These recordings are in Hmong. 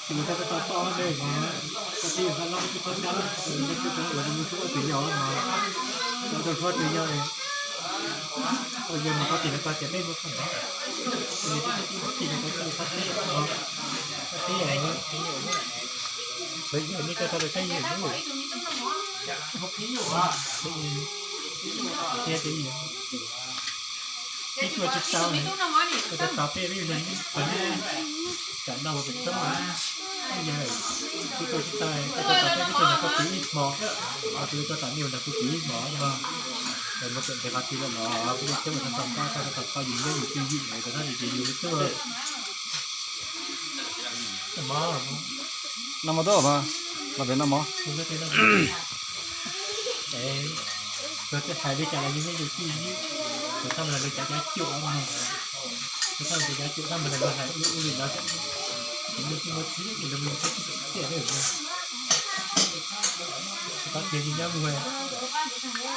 Tus koj tau toj ne, koj tij yog Vaj Lob tub Thoob Kab, koj tij ua tus yau no, koj tau suab tus yau, ua yog mus koj tim no koj tias peb muab koj ntawd, ua yog tib tib tib no koj tij koj teb, koj teb, teb yog nej koj tau lawv saib yawg lub, thiab tias yawg. Peb tuaj tsis tau, koj tau tos peb peb yug neeg peb, tam no pem toob mas, yog kuv tuaj tsis tau, koj tau tos peb peb tuaj nrog koj kwv ib hmo, kuv yuav tuaj tom nej nrog kuv kwv ib hmo no. Mus pem ntev qhov twg lawm los kuv yuav txhawb mus txog tom koj, koj tau tos koj yus nyob yus twj ywm lawm, koj txhob tias yus tuaj. Noj mov tau mas, los pem noj mov. Kuv twb hais li cas los yus nyob yus twj ywm, kuv txhob mus nrog luag cav cav cuam no, kuv txhob mus cav cav cuam, txhob mus nrog luag hais ub ub li ntawd, kuv mus tsis muaj txiv, kuv mus tsis txiv tiag li. Kuv tau tias yus nyob mus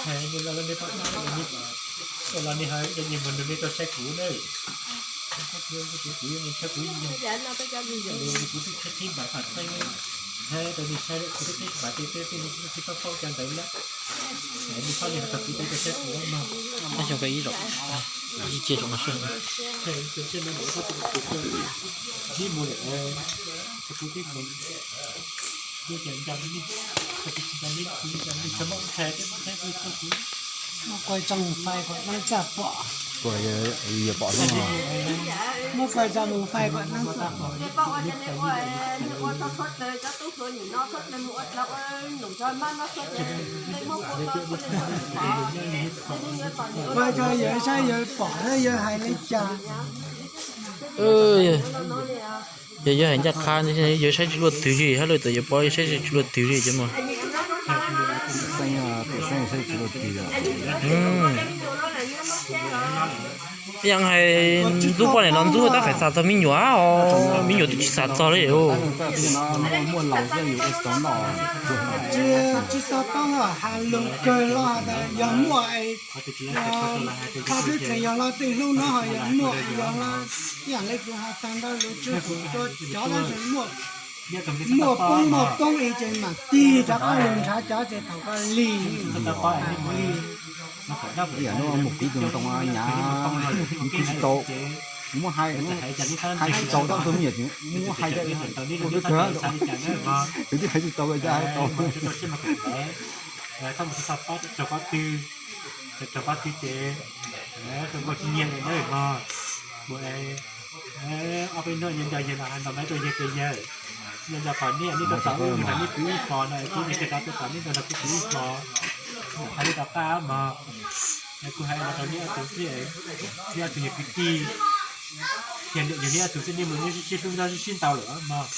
hais nej los nej pom, los nej hais nej mus nrog nej tuaj saib kuv na. Kuv kuv kuv kuv kuv twb qhib npav qhov txeeb, thiab rau nej saib lawm, kuv twb qhib npav tias peb peb tsis paub cov ntawd lawm. Nej txhob nej tau kuv peb tuaj saib kuv no. Ib zaug, ib zaug no seb, ib mus lawm, kuv twb qhib, kuv tsis nco nej, kuv tsis nco nej, kuv tsis nco nej, txhob muab qhia thiab muab saib kuv, kuv muab quay trong file kom neeg txawj pom. Yog pom xwb no. Muab quay trong file kom neeg txawj pom. Quay rau yawg saib yawg pom thiab yawg hais li cas. Yog yawg hais ncaj qha, yawg saib tsis luaj twg li, hab lawm tas yawg pom yawg saib tsis luaj twg li ces mas. Yog hais ntxub poj niam los ntxub tab fais xav txog me nyuam os, me nyuam twb tsis xav txog li. Tsis tau paub has lus kawg los has tas yog muaj, qhov twg tseem yog los tej hnub no ho yog muaj, yog los ib yam li kuv has tag ntawd lus tswb kuv cov dab tseem muaj, muaj poob muaj poob ib tseem mam tig rov qab lug nrhav cov ces thaum koj lig, lig. Ib yam li mus kwv tus ntoo nyav, kwv tsis tau, muab hais, hais tsis tau tab tus me nyuam tseem muab hais, ua twb kawg, twb hais tsis tau, cas hais tau. Txhob mus txog pob, txog pob tw, txog pob tw ces, txog nkaus tsis nyiag li na mog. Mus, ob peb hnub nyob nco yawg los hais ntaus maiv rau yawg ces yawg, nco nco pom nej, nej tuaj tau wb mus nrog nej kwv ib hmo no, kuv yawg tsis tau tuaj tau nej nrog kuv kwv ib hmo, hais li tom qab mog. Kuv hais no rau nej ob tug xwb, nej ob tug yog kwv tij, yog niam yog nej ob tug xwb, nej mus nej sib hlub sib sib ntaus lawm mog.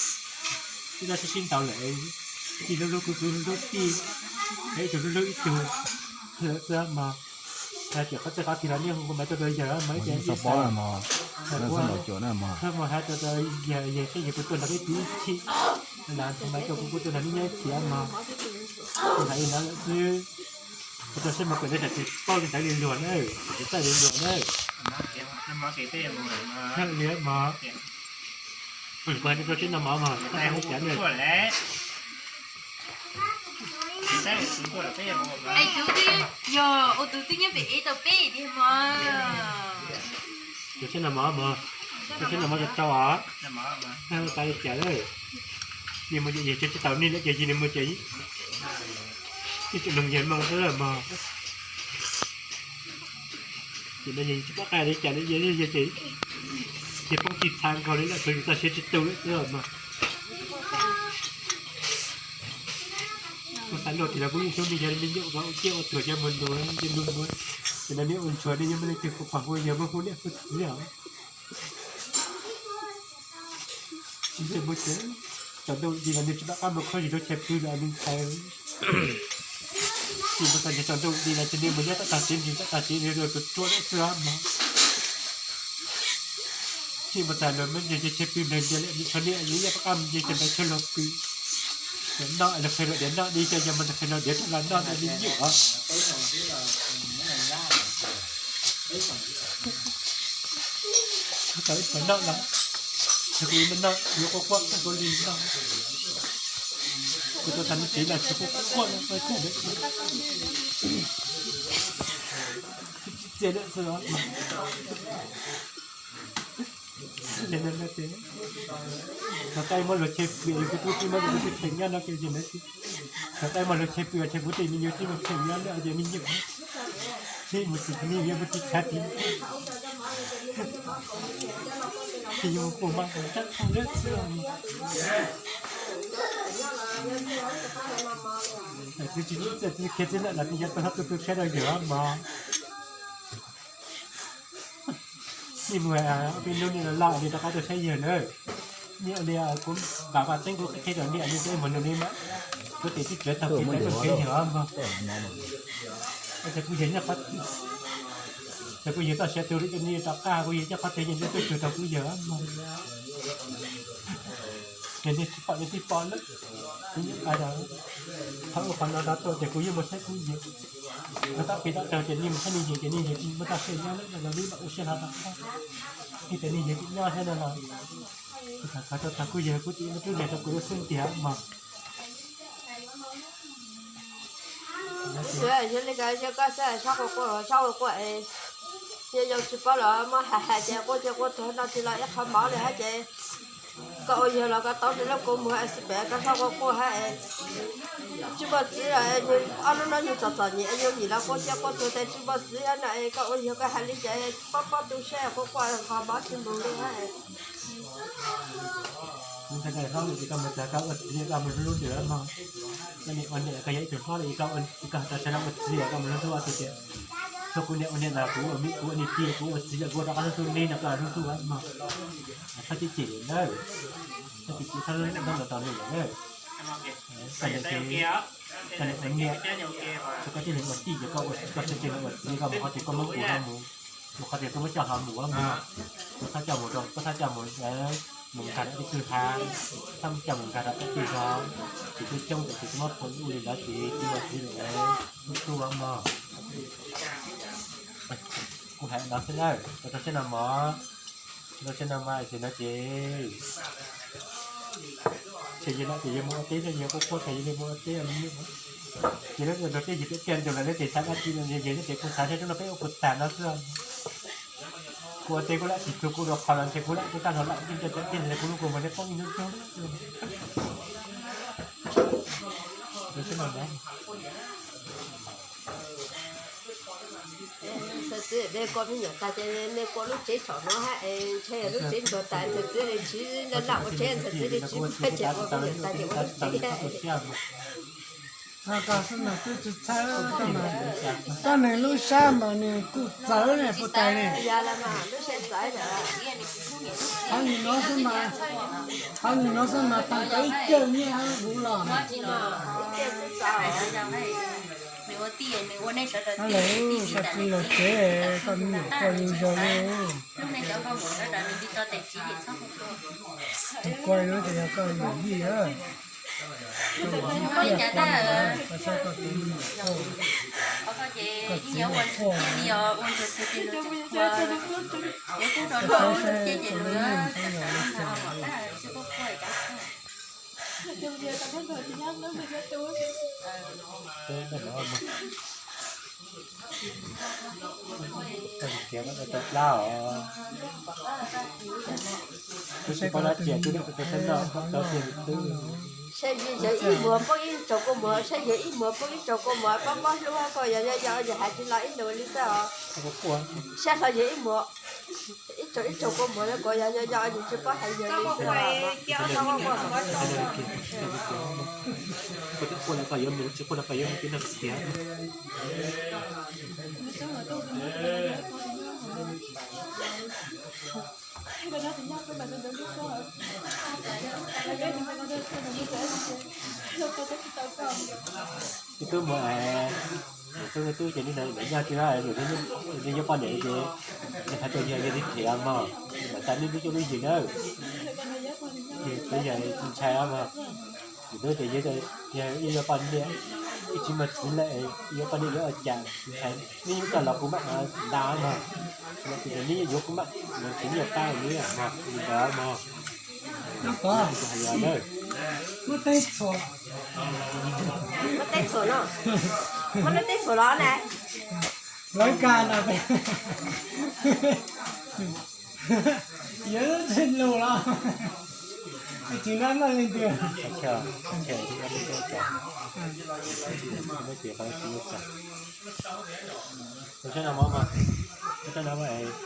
Sib sib ntaus lawm, tij hlub hlub kuv, kuv hlub hlub tij, ib tug hlub hlub ib tug xwb mog. Hais tias qhov txij qhov twg los nej hu kuv mas tuaj rau yawg mas ib ces ib xav, mus hais rau yawg, yawg saib yawg puas tuaj nrog peb kwv ib chim, los hu mas rau kuv, kuv tuaj nrog nej nyob ib chim mog. Kuv hais li ntawd lawm xwb. Kuv rau siab mog, kom nej tsis paub li ntawd li luag na, tsis txawj li luag na. Li mog, kuv hais nej rau siab noj mov mog, txhob xav li cas na. Yog ua tus twb nyob pem ev tau peb tiag mog. Rau siab noj mov mog, rau siab noj mov rau rau os. Txhob xav li cas na. Nej mus ces yawg tsis tau nej lawm ces yawg, nej mus ces ib tug noog yawg moo xwb mog. Ces no yawg tsis paub qhia li cas li, yawg ces, ces poob tig txha nkaus li lawm, tsuas yus txoj sia tsis tu lawm xwb mog. Kuv xav nrauj tias los kuv yeej hlub nej cov me nyuam, ua ciaj ua tuag cov muag ntuas cov ntuag muag. Ces no nej ua ntsuag nej yeej muaj leej twg hu pog hu yawg muab hu niam hu txiv os. Tsis muaj, tsaus ntuj di los nej tsis pom qab mus khob zis rau chaw pw los nej ntshai. Tsis muaj txog nrog tsaus ntuj di los ces nej mus nyob tom tag tsev, nrog tom tag tsev nrog tus ruam lawm xwb mog. Tsis muaj txog los muab nrog chaw pw nrog ntiag lawm, tshuav nej yeej pom qab mus nce chaw ntawd chaw luag pw. Noj los qhia luag tias noj, nej cov yawg mas qhia luag tias rov los noj, noj me nyuam. Tau ib txhia noj los, Kuv no yuav quaj quaj kuv li no. Kuv tau tag me ntsis no tsis quaj quaj no, txiv lawm xwb os. Thaum ub muab luag chais pw, kuv tub txib muab kuv tub chais nyob no ces, thaum ub muab luag chais pw, chais kuv tej me nyuam tib mus chais nyob no ces me nyuam tib mus tsis tau, me nyuam mus tsis tshav tib. Ces yuav mus pum mas tab lawm xwb. Tsis tsis txiv khiav txij lawm los yog tau hlob tu tu siab rau yawg mog. Nej mus, peb lub neej los loj, nej rov qab tuaj saib yawg na. Nej ua li kuv vam vam teeb kuv qhia rau nej, nej mus nug nej mas, kuv tes tib rawv tag kuv tes tuaj saib yawg mog. Ces kuv yawg nyob qhov twg, ces kuv yawg txoj sia tu li nej rov qab, kuv yawg nyob qhov twg ces nej tuaj tug rau kuv yawg mog. Ces nej tsis pom nej twb pom lawm. Kuv yeej hais tias thaum ub qhov no rov tuaj ces kuv yeej mus saib kuv yawg. Kuv tab pis tab rau ces nej mus saib nej yawg ces nej yawg tsis muaj txoj sia nyob lawm los nej mam ua siab hlo rov qab. Vim tias nej yawg tseem nyob thiab no los, kuv tham khov rau tag kuv yawg kuv tsis muaj tub nteg rau kuv lub xub ntiag mog. Yog li ko yog koj xav sab quaj quaj sab quaj quaj es, yog yus tsis paub los muab hais hais ces quaj ces quaj tuag no tsis los ib qho mov li hab ces, koj ua yawg los koj tau nws lub kua muag es xij pem koj sab quaj quaj hab es, tsis muaj txiv los ob lub no yug txom txom nyem yug yim los quaj ces quaj tuag tes tsis muaj txiv hab no es koj ua yawg koj hais li ces pob pob tu siab quaj quaj qhov mov tsis mus li hab. Ntawd koj mus txog koj ua txiv koj mus hlub hlub nws mog. Koj niam ua niam koj yog ib tug hlob li koj, koj tau sawv los ua txiv koj mus hlub hlub tus tias, txhua kuv niam ua niam los kuv ua, kuv ua niam tij kuv ua txiv los kuv rov qab hlub hlub neb no koj hlub hlub mog. Txhob cem cem lawm, txhob cem cem txhob hlub hlub neb no tau nws lawm na. Koj niam ces, koj niam ua niam, koj tij li ua tij ces koj ua, koj txhob cem ua txiv koj mus qhov twg koj muab kuv hlo mus, mus qhov twg koj muab coj hlo mus mog. Koj txhob coj mus rau, koj txhob coj mus, mus nkag rau ib tug hav, txhob coj mus nkag rau ib tug zos, tsis tu coob ces tsis muab phuam ua li lawv ces tsis muaj txiv lawm, hlub hlub mog. Kuv hais no xwb na, tau tau siab no mog, tau siab no mas ces no ces, ces yog no ces yog mus ua teb, yog quaj quaj ces yog mus ua teb, ces lawv ua teb yog peb tiag ntug lawm ces xav dab tsi no yog ces kuv xav seb rub no peb ua kuv tag no xwb. Kuv ua teb kuv lam tsis txug kuv dua qhov los ntshe kuv lam kuv tag los lam tsis nco cov tiag li kuv lub kua muag nej poob ib hnub tug. Txawm txiv nej kua me nyuam tas ces nej kua lub tsev saum no hab es ntshe lub tsev ntsuag tas txawm txiv li tsis nco naj ua tsev txawm txiv li tsis muaj ces kua me nyuam tas ces ua lub tsev. Koj neeg lub sab mas nws kuj txawv ne puas tais ne. Qhov nim no xwb mas, qhov nim no xwb mas tag kawg ib cawg nyiaj huv los. Lawv tsis los tsev, koj me nyuam koj yug zog li. Tus koj no ces yog koj yawm yij, koj yawm yij tiag, koj txiv yawm quaj. Saib saib tus neeg saib yog li cas. Koj tias koj tau plab os. Twb tsis paub dab tsi, twb tau saib noj tau tiag li twb. Saib yawg ib muag poob ib tsaug kua muag, saib yawg ib muag poob ib tsaug kua muag, pab pab hlub koj, yog yog yog hais tsis los ib ntus li xwb os. Saib hlo yawg ib muag, ib tsaug ib tsaug kua muag, yog yog yog yus tsis paub hais yawg li xwb os. Quaj los koj yuav mus, tsis quaj los koj yuav mus, tib nag tiag. Ib tug muam, ib tug tub ces nws nyob tsis, nws yuav poj niam ces nws hais tias yog yog li thiam mog, mas tas nws lub cuab lub yig na, yog yog ntshai mog. Yus twb tias yog ib yuav poj niam, ib tsis muaj txiv lawm, ib yuav poj niam yuav ua cas, nws hais neb yuav coj los kuv mam nta mog, los tias neb yuav kuv mam, nws tsis nyiaj pab nws mog, li ntawd mog. Muab teb txhuam, muab teb txhuam no, muab lub teb txhuam los na. Lawv kag no, yuav lub txhuam los, tsis nab noj li ntiag. Saib no mas, saib no mas.